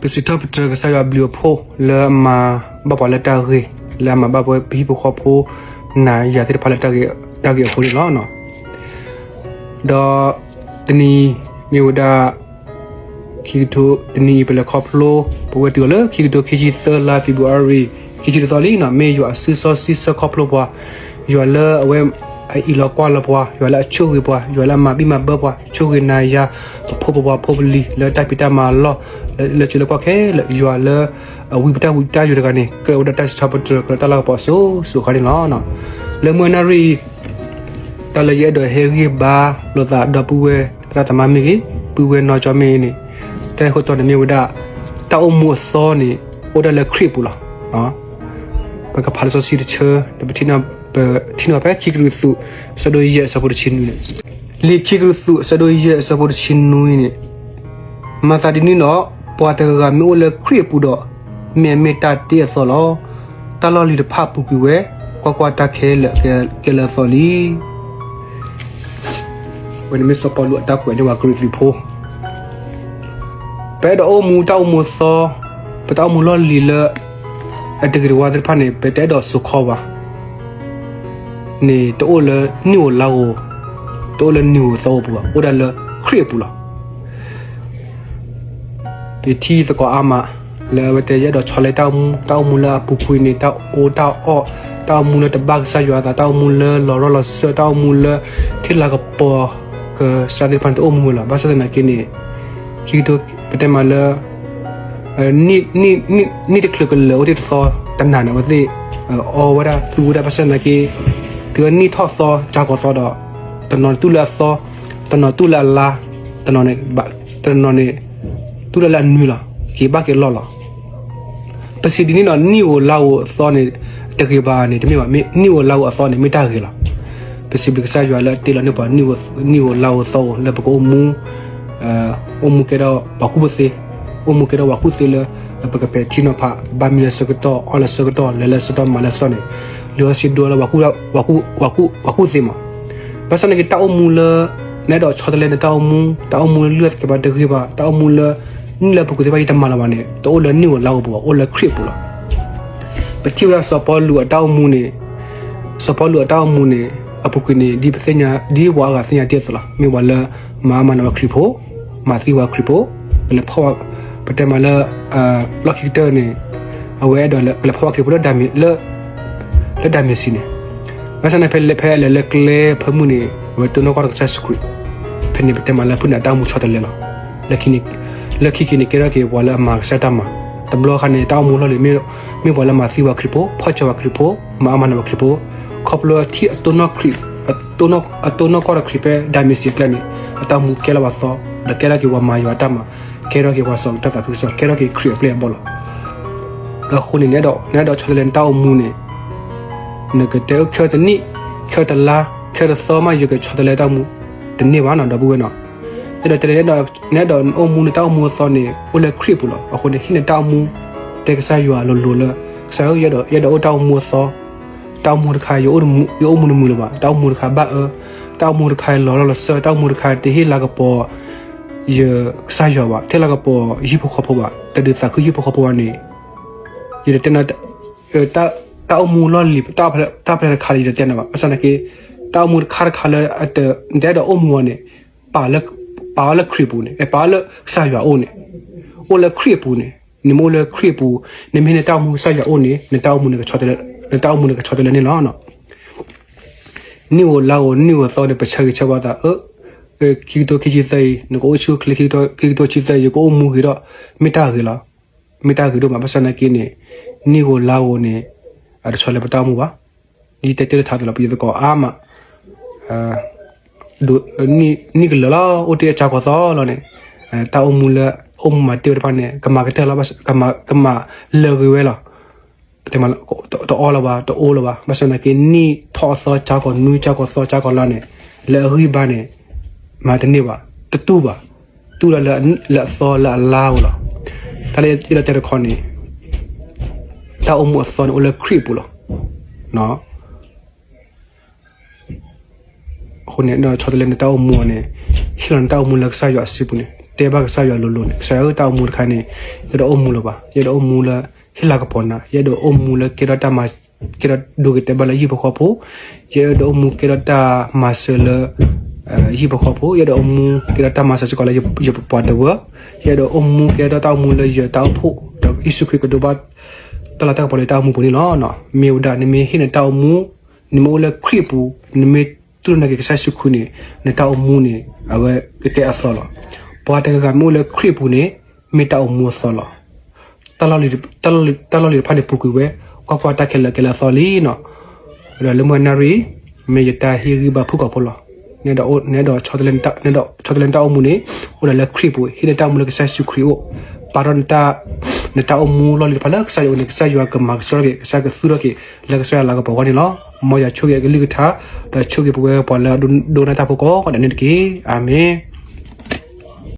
ပစံးထီၣ်ပတြၢၤကစၢ်ယွၤအဘျုးအဖှိၣ်လၢအမၤဘၣ်ပှၤလၢတၢ်ဂ့ၤ, လၢအမၤဘၣ်ပှၤပဟံၣ်ဖိဃီဖိနၤယၤသ့ၣ်တဖၣ်လၢတၢ်ဂ့ၤအဃိန့ၣ်လီၤ. ဒီးတနံၤအံၤမ့ၢ်ဝဲဒၣ် ခံကထိ, တနံၤအံၤပလဲၤခီဖျိ, ပဝဲတုၤအီၤလၢခံကထိခံဆံသၢလါ February ခံဆံတသီလံနီၤ, မ့ၢ်ယွၤအစုစီဆှံဆၢခီဖျိပှၤ, ယွၤလၢအဝဲအအံးလီၤကွၢ်လီၤပှၤ, ယွၤလၢအဆိၣ်ဂ့ၤပှၤ, ယွၤလၢအမၤဘံၣ်မၤဘၢပှၤ, ဆိၣ်ဂ့ၤနၤယၤ ပဖိပဝၤဖိပလံၤ လၢတၢ်ဖံးတၢ်မၤအလီၢ်, လၢစၢၤလၢကီၢ်ခဲလၢာ်, ယွၤလၢအဝံပတၢ်ဝံတၢ်ယိာ်တဂၤန့ၣ် ကြၢးဝဲဒၣ်တၢ်စံးထီၣ်ပတြၢၤ ကြၢးတၢ်လၤကပီၤစိၤစိၤဃၣ်န့ၣ်လီၤ. လၢမုၢ်နၣ်ရံၣ်အံၤ တၢ်လၢယအဲၣ်ဒိးဟ့ၣ်ဂံၢ်ဘါလိာ်သးဒီပုၢ်ဝဲၢ်သရၣ်သမါမ့ၢ်ဂ့ၤ, ပုၢ်ဝဲၢ်နီၢ်ကၠီမ့ၢ်ဂ့ၤန့ၣ်, တၢ်ဂ့ၢ်ခိၣ်တီန့ၣ်မ့ၢ်ဝဲဒၣ် တၢ်အိၣ်မူအသီန့ၣ် အိၣ်ဒၣ်လၢခရံာ်အပူၤလီၤ. ပကဖးလံာ်စီဆှံတဆၢ, ပထံၣ်န့ၢ်ဖဲခံကရံၣ်သူး အဆၢဒိၣ်ယဲၢ်အဆၢဖိတဆံနွံန့ၣ်, လံာ်ခံကရံၣ်သူး အဆၢဒိၣ်ယဲၢ်အဆၢဖိတဆံနွံန့ၣ်, မၤသးဒ်န့ၣ်ဒီး ပှၤတဂၤဂၤမ့ၢ်အိၣ်လၢခရံာ်အပူၤဒီး မ့ၢ်အမ့ၢ်တၢ်တ့အသီလီၤ. တၢ်လီၢ်လံၤတဖၣ်ပူၤကွံာ်ဝဲ, ကွၢ်ကွၢ်, တၢ်ခဲလၢာ်ကဲလၢအသီလံ. ဝဲန့ၣ်မ့ၢ်စီၤပီလူးအတၢ်ကွဲးန့ၢ်ပှၤကရံၣ်သူးဖိ, ပအဲၣ်ဒိးအိၣ်မူတၢ်အိၣ်မူအသီ, ပတၢ်အိၣ်မူလီၢ်လံၤလၢ အတဂ့ၤတဝါသ့ၣ်တဖၣ်န့ၣ် ပတအဲၣ်ဒိးစိာ်ခီဘၣ် န့ၣ် တအိၣ်လၢနံၣ်ဧိၤလါဧိၤ, တအိၣ်လၢနံၣ်ဧိၤသီဧိၤပူၤဘၣ်, အိၣ်ဒၣ်လၢခရံာ်အပူၤလီၤ. ပထံၣ်သကိးအါမး လၢအဝဲတဲယအဲၣ်ဒိးဆီတလဲတၢ်အိၣ်မူ, တၢ်အိၣ်မူလၢအပူၤကွံာ်န့ၣ် တၢ်အီၣ်တၢ်အီ, တၢ်အိၣ်မူလၢတဘၣ်ကစၢ်ယွၤအသး, တၢ်အိၣ်မူလၢလီၤရီလီၤစၢၤ, တၢ်အိၣ်မူလၢဟ့ၣ်လၤကပီၤကစၢ်သ့ၣ်တဖၣ်န့ၣ် တအိၣ်မူဝဲလီၤ. ဘၣ်ဆၣ်သနာ်က့န့ၣ် ခံကထိ ပတဲမးလၢ နံၣ်တချုးကလၢာ်အိၣ်တ့ၢ်တသီတနၤန့ၣ် အဝဲသ့ၣ် အီဝဲဒၣ်သူဝဲဒၣ် ဘၣ်ဆၣ်သနာ်က့ တုၤနံၣ်ထီၣ်သီ ကၢ်ကီၤသီဒီး တနီၤန့ၣ်တူၢ်လၢအသီ, တနီၤတူၢ်လၢအလါ, တနီၤန့ၣ် တနီၤန့ၣ် တူၢ်လၢလၢအနွံလီၤ. က့ၤဘၣ်က့ၤလီၢ်လီၤ. ပစံးဒ်န့ၣ်ဒီး နံၣ်ဧိၤလါဧိၤအသီန့ၣ် တဂ့ၤဘၣ်န့ၣ် တမ့ၢ်ဘၣ်. နံၣ်ဧိၤလါဧိၤအသီန့ၣ် မ့ၢ်တၢ်ဂ့ၤလီၤ. ပစံးဘျုးကစၢ်ယွၤလၢအတ့လီၤန့ၢ်ပှၤ နံၣ်ဧိၤလါဧိၤသီဧိၤ လၢပကအိၣ်မူ အိၣ်မူကဲထီၣ်ပှၤကူၣ်ဘၣ်ကူၣ်သ့, အိၣ်မူကဲထီၣ်ပှၤကူၣ်သ့လၢ ပကပဲာ်ထံနီၤဖး ဘၣ်မံလၢဆၢကတီၢ်, အီၣ်လၢဆၢကတီၢ်, လဲၤလၢဆၢကတီၢ်, မၤလၢဆၢကတီၢ်န့ၣ် လံာ်စီဆှံဒိလၢ ပှၤကူၣ်သ့မး. ဘၣ်ဆၣ်သနာ်က့ တၢ်အိၣ်မူလၢ နအဲၣ်ဒိးဆီတလဲနတၢ်အိၣ်မူ, တၢ်အိၣ်မူလၢလုၢ်အီၣ်သကဲးပၤတဂ့ၤဘၣ်, တၢ်အိၣ်မူလၢ နံၣ်လၢအပူၤကွံာ်သ့ၣ်တဖၣ် ယတမၤလၢၤဘၣ်န့ၣ် တအိၣ်လၢနံၣ်ဧိၤလါဧိၤပူၤဘၣ်, အိၣ်လၢခရံာ်အပူၤလီၤ. ပထံၣ်ဝဲဒၣ်စီၤပီလူးအတၢ်အိၣ်မူန့ၣ်, စီၤပီလူးအတၢ်အိၣ်မူန့ၣ် အပူၤကွံာ်န့ၣ် ဒ်ပသ့ၣ်ညါ, ဒ်ပှၤအါဂၤသ့ၣ်ညါတ့ၢ်အသိးလီၤ. မ့ၢ်ပှၤလၢ မၤအါမးန့ၢ်ပှၤခရံာ်ဖိ, မၤသံပှၤခရံာ်ဖိ, ကလဲၤဖီၣ်, ပတဲမးလၢ လီၢ်ခံကတၢၢ်န့ၣ် အဝဲအဲၣ်ဒိးလၢ ကလဲၤဖီၣ်ပှၤခရံာ်ဖိလၢ လၢဒၤမ့းစံန့ၣ်, ဘၣ်ဆၣ်န့ၣ် ဖဲလဲၤဖဲလဲၣ်လၢကျဲဖၢမုၢ်န့ၣ် အဝဲတိၢ်နီၣ်ကွၢ်ဒီးကစၢ်ယ့ၣ်ၡူးခရံာ်, ဖဲန့ၣ်ပတဲမးလၢဖုၣ်န့ၣ်အတၢ်အိၣ်မူဆီတလဲလီၤ. လၢခံက့ၤန့ၣ် ကဲထီၣ်က့ၤပှၤလၢအမၤကစၢ်တၢ်မၤ, တဘျီခါန့ၣ် တၢ်အိၣ်မူလီၢ်လံၤ မ့ၢ်ပှၤလၢမၤသံပှၤခရံာ်ဖိ, ဖီၣ်စၢၤပှၤခရံာ်ဖိ, မၤအါမးန့ၢ်ပှၤခရံာ်ဖိ, ခီဖျိထံၣ်အတိၢ်နီၣ်ခရံာ်, အတိၢ်နီၣ်ကွၢ်ဒီးခရံာ်ဖဲဒၤမ့းစံအကျါန့ၣ် အတၢ်အိၣ်မူကဲလၢပှၤသီ, ဒီးကဲထီၣ်က့ၤပှၤမၤယွၤအတၢ်မၤ, ကဲထီၣ်က့ၤပှၤစီၤကတၢ်သးခုကစီၣ်, ကဲထီၣ်က့ၤခရံာ်အပျဲၢ်အဘီၣ်လီၤ. အဃိန့ၣ် နအဲၣ်ဒိးဆီတလဲနတၢ်အိၣ်မူန့ၣ် နကတဲအၢခဲအံၤတနံၣ်, ခဲအံၤတလါ, ခဲအံၤတသီမး ယကဆီတလဲတၢ်အိၣ်မူ, တန့ၢ်ဘၣ်နီၤ ဒီပုၢ်ဝဲၢ်နီၤ. အဲၣ်ဒိးတဲ နအဲၣ်ဒိးအိၣ်မူနတၢ်အိၣ်မူအသီန့ၣ် အိၣ်လၢခရံာ်အပူၤလီၤ. အဃိန့ၣ် ဟံးန့ၢ်တၢ်အိၣ်မူ, တဲကစၢ်ယွၤအလိၤလိၤလၢ ကစၢ်ဧၢ, ယအဲၣ်ဒိးအိၣ်တၢ်အိၣ်မူအသီ, တၢ်အိၣ်မူတခါ ယအိၣ်မူတမုာ်လၢၤဘၣ်, တၢ်အိၣ်မူတခါဘၣ်အၢ, တၢ်အိၣ်မူတခါလီၤလီၤလီၤဆၢ, တၢ်အိၣ်မူတခါတဟ့ၣ်လၤကပီၤ ယကစၢ်ယွၤဘၣ်, တဟ့ၣ်လၤကပီၤယဟံၣ်ဖိဃီဖိဘၣ်, တဒုးသးခုဟံၣ်ဖိဃီဖိဘၣ်န့ၣ် ယတတဲနၤ တၢ်အိၣ်မူလီၢ်လံၤ တၢ်ဖျဲတခါလၢယတတဲနၤဘၣ်. ဘၣ်ဆၣ်သနာ်က့ တၢ်အိၣ်မူတခါတခါလၢ နတအဲၣ်ဒိးအိၣ်မူအီၤန့ၣ် ပာ်လၢခရံာ်အပူၤန့ၣ်, ပာ်အီၤလၢကစၢ်ယွၤအအိၣ်န့ၣ်, အိၣ်လၢခရံာ်အပူၤန့ၣ်, နမ့ၢ်အိၣ်လၢခရံာ်အပူၤ, နမ့ၢ်ဟံးန့ၢ်တၢ်အိၣ်မူကစၢ်ယွၤအအိၣ်န့ၣ် နတၢ်အိၣ်မူန့ၣ်ကဆီတလဲ, နတၢ်အိၣ်မူန့ၣ်ကဆီတလဲန့ၣ်လီၤ. နံၣ်ဧိၤလါဧိၤ နံၣ်ဧိၤသီန့ၣ် ပဆၢဂ့ၤဆၢဝါသး အၢ, ခံကထိခံဆံသၢအံၤ နကအိၣ်ဆူၣ်အိၣ်ချ့, ခံကထိခံဆံသၢအံၤ ယကအိၣ်မူဂ့ၤဒီး မ့ၢ်တၢ်ဂ့ၤလီၤ. မ့ၢ်တၢ်ဂ့ၤဒိၣ်မး ဘၣ်ဆၣ်သနာ်က့န့ၣ် နံၣ်ဧိၤလါဧိၤန့ၣ် အတဆီတလဲပတၢ်အိၣ်မူဘၣ်. ဒ်တဲတ့ၢ်တထါအသိးလီၤ ပယီၤသကိးအါမး နံၣ်ကလၢာ်လီၤ အိၣ်တ့ၢ်အကၢ်ကီၤသီလီၤန့ၣ် တၢ်အိၣ်မူလၢ အိၣ်မူမၤတ့ၢ်ဝဲတဖၣ်န့ၣ် ကမၤကတၢၢ်လီၤ, ကမၤလၢာ်ဂ့ၤဝဲလီၤ. တအီလီၤဘၣ်, တအိၣ်လီၤဘၣ်. ဘၣ်ဆၣ်သနာ်က့ နံၣ်ထီၣ်အသီ ကၢ်ကီၤနွံ ကၢ်ကီၤသီ ကၢ်ကီၤလါန့ၣ် လၢအဂံၢ်ဘါန့ၣ် မၤတန့ၢ်ဘၣ်, တတူၢ်ဘၣ်, တူၢ်လီၤလၢအသီလၢအလါဧိၤလီၤ. တၢ်လၢယအဲၣ်ဒိးတဲတခီန့ၣ် တၢ်အိၣ်မူအသီန့ၣ် အိၣ်လၢခရံာ်အပူၤလီၤ. အဃိန့ၣ် ဆီတလဲနတၢ်အိၣ်မူအီၤန့ၣ် ဟ့ၣ်လီၤနတၢ်အိၣ်မူလၢကစၢ်ယွၤအစုပူၤန့ၣ် တဲဘၣ်ကစၢ်ယွၤလိၤလိၤန့ၣ်, ကစၢ်ယွၤဧၢ, တၢ်အိၣ်မူတခါန့ၣ် ယအဲၣ်ဒိးအိၣ်မူလၢၤဘၣ်, ယအဲၣ်ဒိးအိၣ်မူလၢဟ့ၣ်လၤကပီၤနၤ, ယအဲၣ်ဒိးအိၣ်မူလၢကဲထီၣ်တၢ်မၤ, ကဲထီၣ်ဒိဂ့ၤတဲာ်ဘၣ်လၢဟံၣ်ဖိဃီဖိ, ယအဲၣ်ဒိးအိၣ်မူကဲထီၣ်တၢ်မၤစၢၤလၢ ဟံၣ်ဖိဃီဖိ, ယအဲၣ်ဒိးအိၣ်မူကဲထီၣ်တၢ်မၤစၢၤစ့ၢ်ကီးလၢယပှၤဒဝၢ, ယအဲၣ်ဒိးအိၣ်မူကဲထီၣ်တၢ်အိၣ်မူလၢယတၢ်အိၣ်ဖှိၣ်, ဒီးယ့ၣ်ၡူးခရံာ်ကဒိးဘၣ်တၢ်လၤတၢ်ကပီၤလၢယတၢ်အိၣ်မူပူၤန့ၣ်လီၤ. မ့ၢ်ဝဲဒၣ် နမ့ၢ်ဟ့ၣ်နတၢ်အိၣ်မူ, နမ့ၢ်အိၣ်လၢခရံာ်အပူၤ, နမ့ၢ်တူၢ်လိာ်နာ်က့ၤကစၢ်ယ့ၣ်ၡူးခရံာ်န့ၣ်, နတၢ်အိၣ်မူန့ၣ် အဝဲကကဲအသီလီၤ. ပှၤတဂၤဂၤမ့ၢ်အိၣ်လၢခရံာ်အပူၤန့ၣ်, မ့ၢ်တၢ်အိၣ်မူအသီလီၤ. တၢ်လီၢ်လံၤတဖၣ်န့ၣ်ပူၤကွံာ်ဝဲ, ကွၢ်ကွၢ်, တၢ်ခဲလၢာ်ကဲလၢအသီလံနီၤ. ဒီးလၢမုၢ်နၣ်ရံၣ်, မ့ၢ်ယတၢ်ဟ့ၣ်ဂံၢ်ဘါဖုၣ်ကိာ်ဖိလီၤ. နအဲၣ်ဒိးဆီတလဲနတၢ်အိၣ်မူန့ၣ်, အိၣ်ဒၣ်လၢခရံာ်အပူၤ, ဟ့ၣ်နတၢ်အိၣ်မူလၢကစၢ်ယ့ၣ်ၡူးခရံာ်အအိၣ်, ပာ်ထီၣ်နတၢ်, နတၢ်အိၣ်မူလီၢ်လံၤတဖၣ်လၢကစၢ်ယွၤအအိၣ်န့ၣ်, ကစၢ်ယွၤကမၤကဆှီထီၣ်က့ၤ, ကစၢ်ကသူၣ်ထီၣ်က့ၤ, လၢကစၢ်ယွၤလၤကပီၤအဂီၢ်န့ၣ်လီၤ. မ်ယွၤဆိၣ်ဂ့ၤအကလုၢ်ကထါ, ဒီးဆိၣ်ဂ့ၤပဝဲပှၤလၢအဒိကနၣ်တၢ်ဖိကိးဂၤဒဲးန့ၣ်တက့ၢ်. အၤမ့ၣ်.